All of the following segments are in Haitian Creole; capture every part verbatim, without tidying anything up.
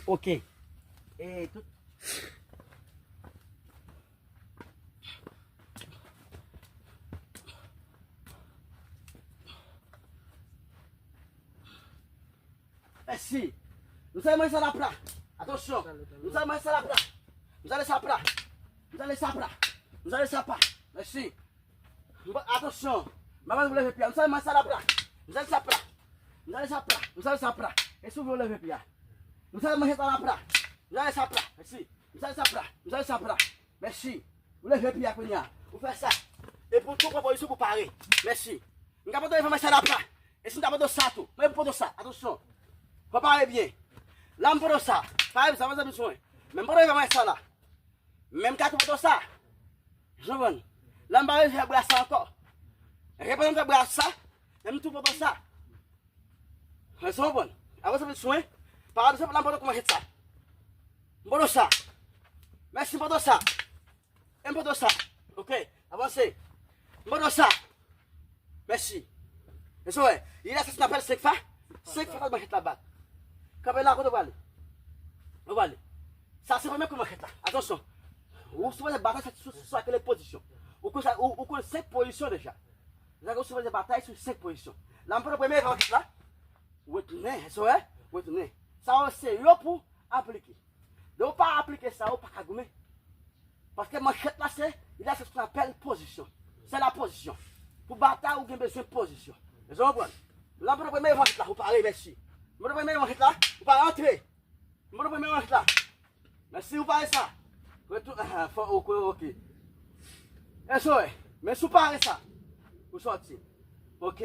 Ok. E tout. Mèsi. Nou sa manje sa lapla. Atansyon. Nou sa manje sa lapla. Nou sa lese lapla. Nou sa lese lapla. Nou sa lese lapla. Mèsi. Bon, atansyon. Manman, nou leve pye a. Nou sa manje sa lapla. Nou sa lese lapla. Nou sa lese lapla. Nou sa lese lapla. E si w vle w leve pye a. Nou sa manje sa lapla. Nou sa lese lapla. Mèsi. Nou sa lese lapla. Nou sa lese lapla. Mèsi. Ou leve pye a kounye a. Ou fè sa. Epi w tou pran pozisyon pou pare. Mèsi. M ka pote w devan manje sa lapla. E si m ta pote w sa tou? Mwen m pote w sa. Atansyon. Fò pare byen. La m pote w sa. Pare byen sa, mezanmi swen. Men m pote w devan manje sa la. Men m ka tou pote w sa. Jan w konprann? La m pa bezwen fè bra sa ankò. Repann m fè bra sa. Men m tou pote w sa. Mwen se konprann. Avan se swen. Pare byen sa, la m pote w kòman jèt sa. M pote w sa. Mèsi, m pote w sa. E m pote w sa. Ok, avanse. M pote w sa. Mèsi. E so wè, li la se apèl senk fwa. Senk fwa manchèt la bat. Kanpe la, kote w prale? Ou prale. Sa se premye kou manchèt la. Atansyon. Ou sipoze batay sou, sou, sou sa ki rele pozisyon. Ou konn sa, ou, ou konn senk pozisyon deja. Sa ou sipoze batay sou senk pozisyon. La m pote premye manchèt la. Retounen, e so wè, retounen. Sa yo se yo pou aplike. Lè w pa aplike sa, ou pa ka goumen. Paske manchèt la se, li la se sa apèl pozisyon. Se la pozisyon. Pou batay, ou gen bezwen pozisyon. Èske w konprann? La, m pote premye manchèt la, ou pare, mèsi. M pote premye manchèt la, ou pare, antre. M pote premye manchèt la. Mèsi, ou pare sa. Retou-, ah, fò, ok, ok. Èske w wè? Men si w pare sa, ou sòti. Ok.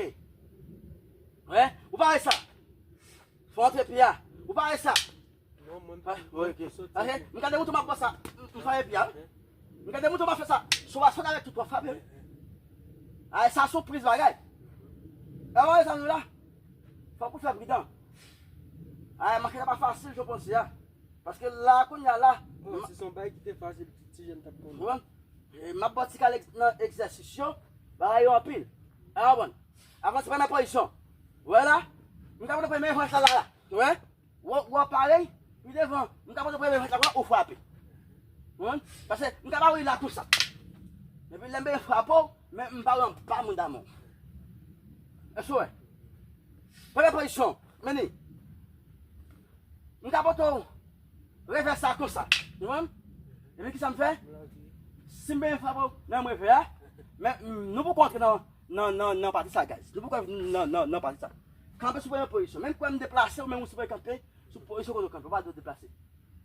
Wè, ou pare sa. Fò antre pye a. Ou pare sa. Non, mwen, ah, mwen, ok. Soti. Ase, m gade mouton m ap fè sa. M, m frape pye a, wi. M gade mouton m ap fè sa. Si w pa sòt avèk tout, w ap frape, wi. Ay, sa sipriz bagay. E wè sa nou la. Fòk ou fè pridan. Ay, manchèt la pa fasil, jan w panse a. Paske la, kounye a la. Bon, si se yon bagay ki te fasil, ti, ti jèn t ap konnen. Ou konprann? E m ap ba w ti kal egz-, nan egzèsis yo, bagay yo anpil. E w konprann? Avanse, pran nan pozisyon. Ou wè la? M ka pran premye rans la, la, la. Ou wè? Ou, ou pare, pi devan. M ka pran premye rans la, ou frape. Ou konprann? Paske m ka ba w la konsa. Epi lè m bezwen frape w, men m pa wè anba mouda mwen. Èske w wè? Premye pozisyon, men li. M ka pote w revè sa konsa. Ou konprann? Epi kisa m fè? Si m bezwen frape w nan revè a, men, mm, nou poko antre nan, nan, nan, nan pati sa, guys. Nou poko nan, nan, nan pati sa. Kanpe sou premye pozisyon. Menm kwè m deplase, ou menm ou sipoze kanpe sou pozisyon kote w kanpe. Ou pa dwe deplase.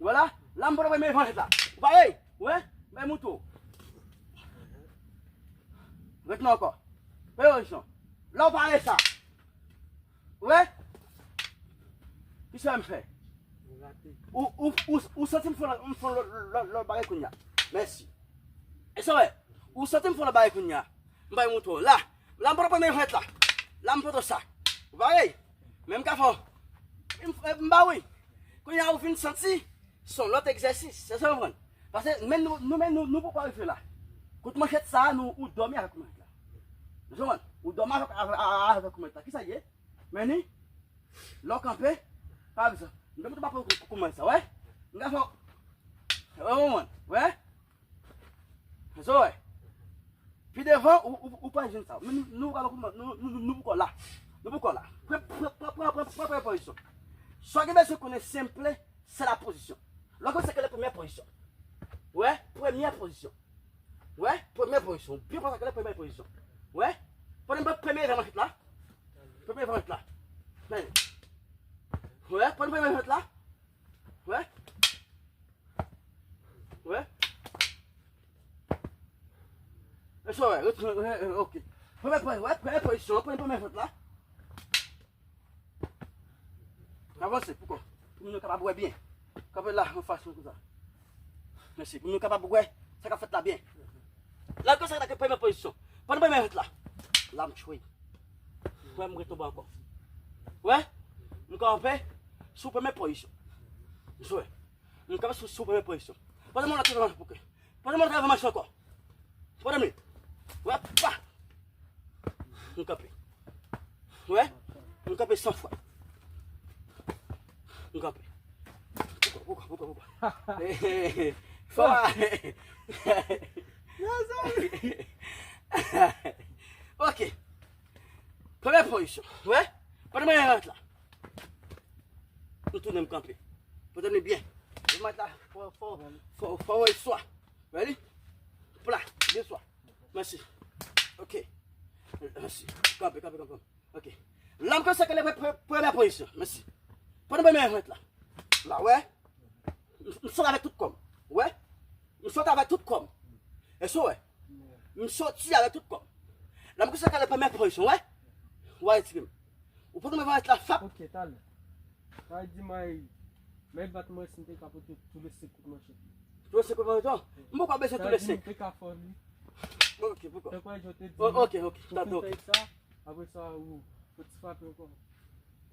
Ou wè la? La, m pote premye manchèt la. Ou pare? Ou wè? Bay mouton. Retounen ankò. Premye pozisyon. La, ou pare sa. Ou wè? Kisa m fè? Ou rate. Ou, ou, ou, ou santi m fè lòt, m fè lòt, lòt, lòt bagay kounye a. Mèsi. Èske w wè? Ou santi m fè lòt bagay kounye a. M bay mouton. La. La, m pran premye rans la. La, m pote sa. Ou pare? Men m ka fè w. M, m ba wi. Kounye a, ou vin santi se yon lòt egzèsis. Se sa w konprann? Paske men nou, nou, men nou, nou poko rive la. Kout manchèt sa, nou, ou dòmi avèk kout manchèt la. Ou konprann? Ou dòmi avèk, avèk, avèk kout manchèt la. Kisa l ye? Men ni, lè w kanpe, pa egzanp, m te montre w pa pou kouman sa, wè? M ka fè w, wè, wè, wè, wè? So, wè. Pi devan, ou, ou, ou pran jèn sa. Men nou, nou, nou, nou, nou, nou, nou poko la. Nou poko la. Pran, pran, pran, pran, pran, pran, pran pozisyon. Sa w gen bezwen konnen senple, se la pozisyon. Lè w konn sa k rele premyè pozisyon. Wè, premyè pozisyon. Wè, premyè pozisyon. Byen konsa k rele premyè pozisyon. Wè, pandan m pran premye revè manchèt la. Premye revè manchèt la. Men. Wè, pandan m pran premye revè manchèt la. Wè. Wè. E sa, wè, retounen, wè, wè, ok. Premye, premye, wè, premye pozisyon, premye, premye revè manchèt la. Avanse, pou kò. Pou moun yo kapab wè byen. Kanpe la, anfas mwen konsa. Mèsi. Pou moun yo kapab wè sa k ap fèt la byen. La, konsa, la, ke premye pozisyon. Pandan premye revè manchèt la. La, m chwe. Wè, m retonbe ankò. Wè? M kanpe sou premye pozisyon. M chwe. M kanpe sou, sou premye pozisyon. Pandan mwen la, tout avanse pou kè. Pandan mwen la, avanse ankò. Pandan mwen. Wè, pa. M kanpe. Wè? M kanpe san fwa. M kanpe. Poukwa, poukwa, poukwa? Fò a. Ok. Premyè pozisyon. Wè? Pandan mwen rete la. M tounen m kanpe. Pote m li byen. Mwen la, fò, fò, fò, fò, wè, swa. Ready? Pla, byen swa. Mèsi. Ok. Mèsi. Kanpe, kanpe, kanpe. Ok. La m kòmanse ak le pre-, pre-, premyè pozisyon. Mèsi. Pandan premyè rent la. La, wè. M, m sot avèk tout kò m. Wè. M sot avèk tout kò m. Èske w wè? M soti avèk tout kò m. La m kòmanse ak le premyè pozisyon, wè. Wè, retire m. Ou pandan premyè rent la, fap. Ok, talè. Sa vle di mwen, mwen bat mwen si m te ka pote tou le senk kout manchèt. Tou le senk kout manchèt? M poko bezwen tou le senk. Sa vle di m te ka fè li. Ok, poko. Tankou jan w te di. O-, ok, ok. Tankou w fè sa, apre sa, ou, ou ti frape ankò.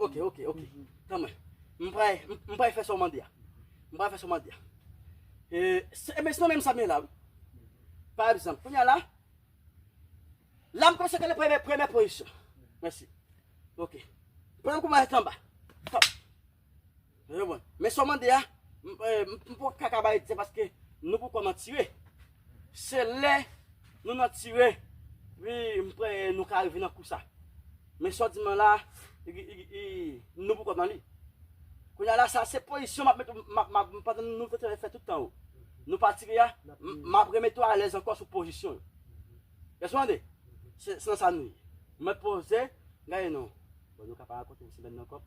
Ok, ok, ok. Tanmen. M pral, m, m pral fè sa w mande a. M pral fè sa w mande a. E, se, men se nan menm sa m ye la, wi. Pa egzanp, kounye a la, la m kòmanse ak le premyè, premyè pozisyon. Mèsi. Ok. Premyè kou m al anba. Top. Ou konprann? Men sa w mande a, m, eh, m, m poko ka bay egzanp paske nou poko kòman tire. Se lè nou nan tire, wi, m kwè nou ka rive nan kou sa. Men sa w di mwen la, i, i, i, nou poko nan li. Kounye a la, sa se pozisyon m ap met, m ap, m ap, pandan nou te fè tout tan yo. Nou pa tire a, m, m ap remete w alèz ankò sou pozisyon yo. Èske w tande? Se, se nan sa nou ye. Mwen poze, gade non. Bon, nou ka pa rakonte m semèn nan ankò.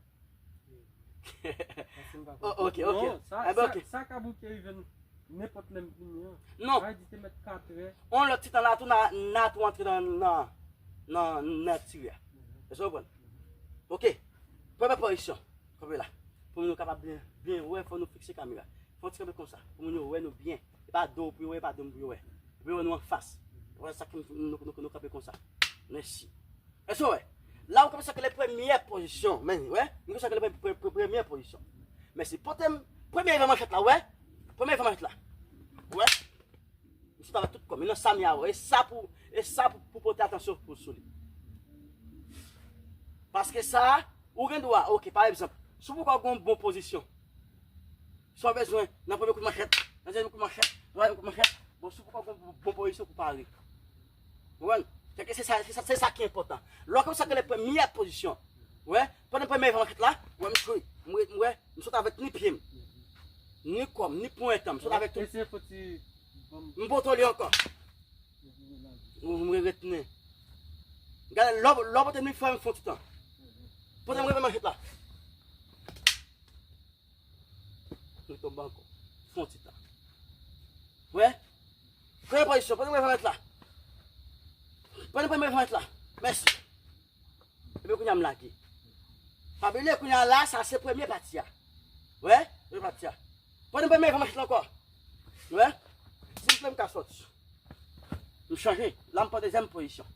Paske m pa konprann. Oh, ok, ok. Non, sa, eh ben, sa, ok. Sa ka bouke rive n nenpòt lè m vini an. Non. Sa vle di te mèt katrè. On lòt ti tan la tou, n a, n a tou antre nan, nan, nan, nan tire a. Èske w konprann? Ok. Premyè pozisyon. Kanpe la. Pou nou kapab byen, byen wè, fò nou fikse kamera. Fò nou ti kanpe konsa. Pou moun yo wè nou byen. E pa do pou yo wè, e pa do m pou yo wè. Pou yo wè nou anfas. Wè sa ki nou, nou, nou, nou kanpe konsa. Mèsi. Èske w wè? La ou kòmanse ak le premyè pozisyon. Men, wè? M kòmanse ak le pre-, pre-, pre-, premyè pozisyon. Mèsi. Pote m premye van manchèt la, wè? Premye van manchèt la. Wè? M sot avèk tout kò m. E nan sa m ye a, wè. E sa pou, e sa pou, pou pote atansyon pou sou li. Paske sa, ou gen dwa, ok, pa egzanp, si w poko gen yon bon pozisyon, sa w bezwen, nan premye kout manchèt, nan dezyèm kout manchèt, nan twazyèm kout manchèt, bon, si w poko gen yon bon pozisyon pou pare. Ou konprann? Fè ke se sa, se sa, se sa ki enpòtan. Lè w kòmanse ak le premyè pozisyon, wè, pandan premye van manchèt la, wè, m sot, m wè, m wè, m sot avèk ni pye m, ni kò m, ni pwen tan m, m sot avèk tout. Eseye fò ti, bon. M poto li ankò. Ou m retounen. Gade, lè w, lè w pote m li fò m fè yon ti tan. Pote m reve manchèt la. M tonbe ankò. Fè yon ti tan. Wè? Premye pozisyon, pote m reve manchèt la. Pote m reve manchèt la. Mèsi. Epi kounye a m lage. Pa bliye kounye a la, sa se premye pati a. Wè? Premye pati a. Pandan premye van manchèt la ankò. Wè? Si m vle m ka sòti. M chanje. La m pran dezyèm pozisyon.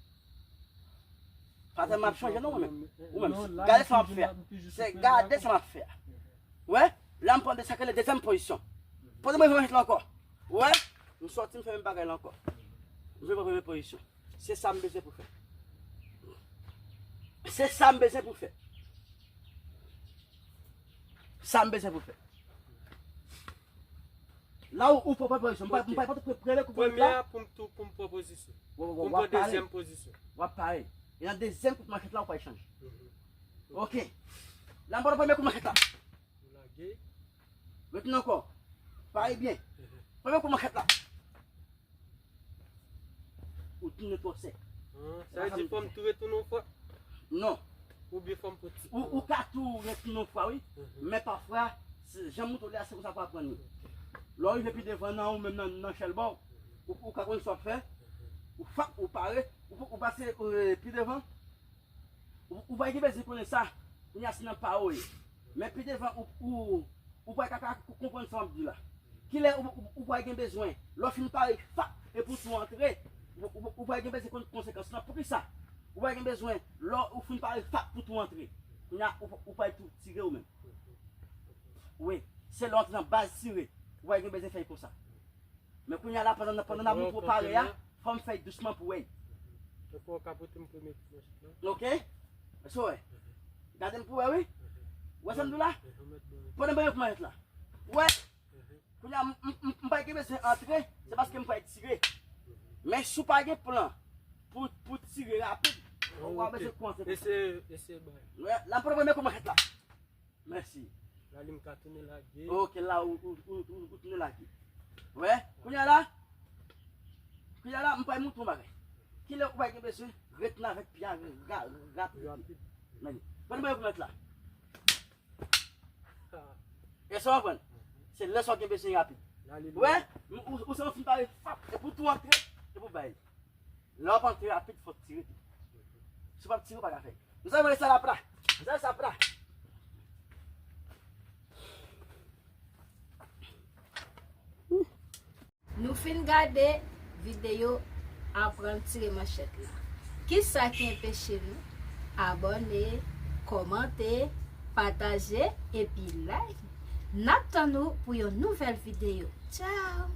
Pa tèlman ap chanje non, mwen menm. Ou menm. Gade sa m ap fè a. Se gade sa m ap fè a. Wè? La m pran de sa k rele dezyèm pozisyon. Pandan mwen van manchèt la ankò. Wè? M sòti, m fè menm bagay la ankò. M vin pran premye pozisyon. Se sa m bezwen pou fè. Se sa m bezwen pou fè. Sa m bezwen pou fè. La ou, ou pran pozisyon. M pa, m pa, m pa pre-, premye kou pou la. Premye a pou m tou, pou m pran pozisyon. Pou m pran dezyèm pozisyon. W ap pare. E nan dezyèm kout manchèt la, ou pral chanje. Ok. La m pran premye kout manchèt la. Ou lage. Retounen ankò. Pare byen. Premye kout manchèt la. Ou tounen twò sèk. Sa vle di fò m tou retounen yon fwa? Non. Oubyen fò m pran ti. Ou, ou ka tou retounen yon fwa, wi. Men pafwa, se, jan m montre w la, se konsa pou aprann li. Lè w rive pi devan nan ou menm nan, nan chèlbò, ou, ou ka konn sa w ap fè. Ou fap, ou pare, ou, ou pase, euh, pi devan. Ou, ou pa gen bezwen konnen sa. Kounye a se nan pa ou ye. Men pi devan, ou, ou, ou pa ka, ka konprann sa m ap di la. Kilè ou, ou, ou pa gen bezwen, lè w fin pare, fap, epi w tou antre, ou, ou, ou pa gen bezwen konn konsekans lan. Poukisa? Ou pa gen bezwen, lè w fin pare, fap, pou tou antre. Kounye a, ou, ou pa tou tire ou menm. Wi, se lè w antre nan baz tire, ou pa gen bezwen fè l konsa. Men kounye a la, pandan, pandan n ap montre w pare a, fò m fè l dousman pou w wè. Tankou w ka pote m premye manchèt la. Ok? Èske w wè? Gade m pou w wè, wi. Wè sa m di w la? Pandan m premye manchèt la. Wè? Kounye a, m, m, m, m pa gen bezwen antre, se paske m pral tire. Men si w pa gen plan pou, pou tire rapid, ou pa bezwen kontre. Eseye, eseye bay. Wè, la m pral wè men kòman fèt la. Mèsi. La li m ka tounen lage. Ok, la ou, ou, ou, ou, ou tounen lage. Wè, kounye a la, kounye a la, m pral montre yon bagay. Kilè ou pa gen bezwen ret nan avèk pye a ra-, rapid. Rapid. Men, ban m bay yon plant la. E sa w konprann? Se lè sa w gen bezwen rapid. Wè, ou, ou se yon fi pare, fap, epi w tou antre, epi w bay. Lè w ap antre rapid, fò w tire tou. Si w p ap tire, w pa ka fè. Mizè, mwen sa l ap la. Mizè, sa ap la. Nou fin gade videyo aprann tire manchèt la. Kisa ki enpeche nou? Abòne, kòmante, pataje epi like. N ap tann ou pou yon nouvèl videyo. Tchao!